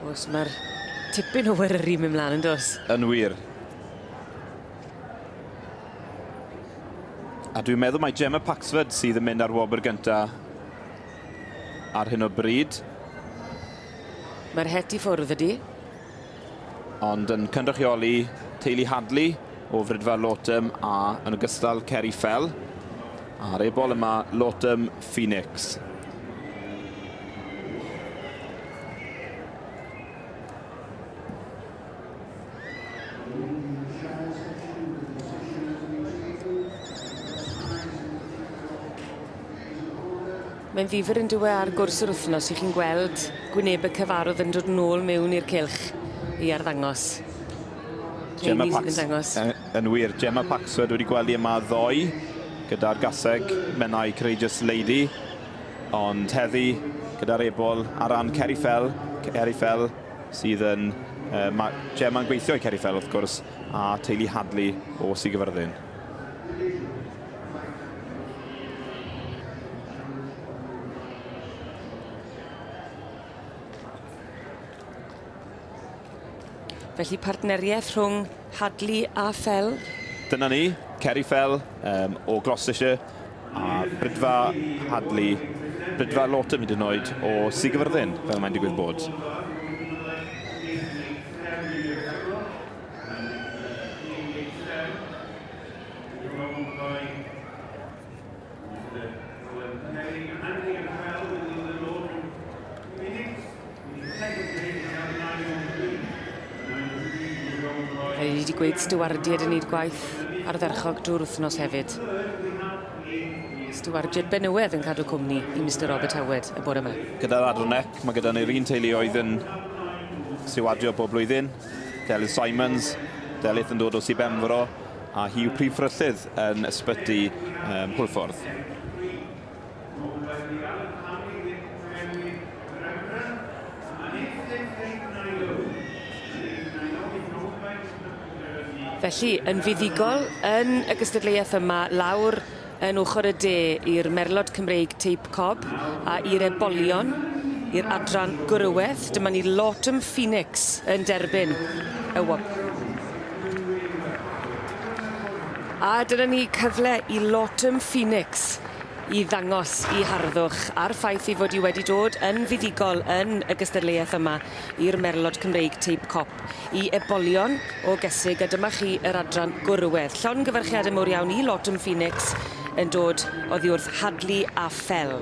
Oes, mae'r tipyn o weryru mynd mlaen yn dos. Yn wir. A dwi'n meddwl mai Gemma Paxford sydd yn mynd ar wobr gynta ar hyn o bryd. Mae'r het i ffwrdd ydy. Ond yn cynrychioli teulu Hadley o Fridfa Lawton a yn ogystal Kerry Fell. A'r ebol yma Lawton Phoenix. Mae'n ddifyr yn dyw e ar gwrs yr wythnos i chi'n gweld gwynebe cyfarwydd yn dod nôl mewn i'r cylch i arddangos. Gemma Rheini sydd Pax yn dangos. Yn wir, Gemma Paxford wedi gweld i yma ddoe gyda'r gaseg Menai Courageous Lady, ond heddi gyda'r ebol ar ran Kerry Fell, Kerry Fell sydd yn... Uh, mae Gemma'n gweithio i Kerry Fell wrth gwrs, a teulu Hadley o Sir Gyfyrddin. Felly partneriaeth rhwng Hadley a Fell? Dyna ni, Kerry Fell um, o Gloucestershire a Brydfa Hadley, Brydfa Lawton hyd yn oed o Sir Gyfyrddin, fel mae'n digwydd bod. Fe ni wedi gweud stiwardiaid yn neud gwaith ardderchog drwy'r wythnos hefyd. Stiwardiaid benywedd yn cadw cwmni i Mister Robert Howard y bore yma. Gyda'r Adronec, mae gyda ni'r un teuluoedd yn stiwardio bob blwyddyn. Delyth Simons, Delyth yn dod o Sir Benfro, a hi yw prif fferyllydd yn ysbyty um, Hwlffordd. Felly, yn fuddugol yn y gystadleuaeth yma, lawr yn ochr y de i'r Merlod Cymreig Teip Cob a i'r Ebolion, i'r adran Gwrywedd. Dyma ni Lawton Phoenix yn derbyn y wobr. A dyna ni cyfle i Lawton Phoenix i ddangos 'i harddwch a'r ffaith ei fod 'i wedi dod yn fuddugol yn y gystadleuaeth yma i'r Merlod Cymreig Teip Cop i ebolion o Gesig a dyma chi yr adran gwrywedd. Llongyfarchiade mowr iawn i Lawton Phoenix yn dod oddi wrth Hadley a Fell.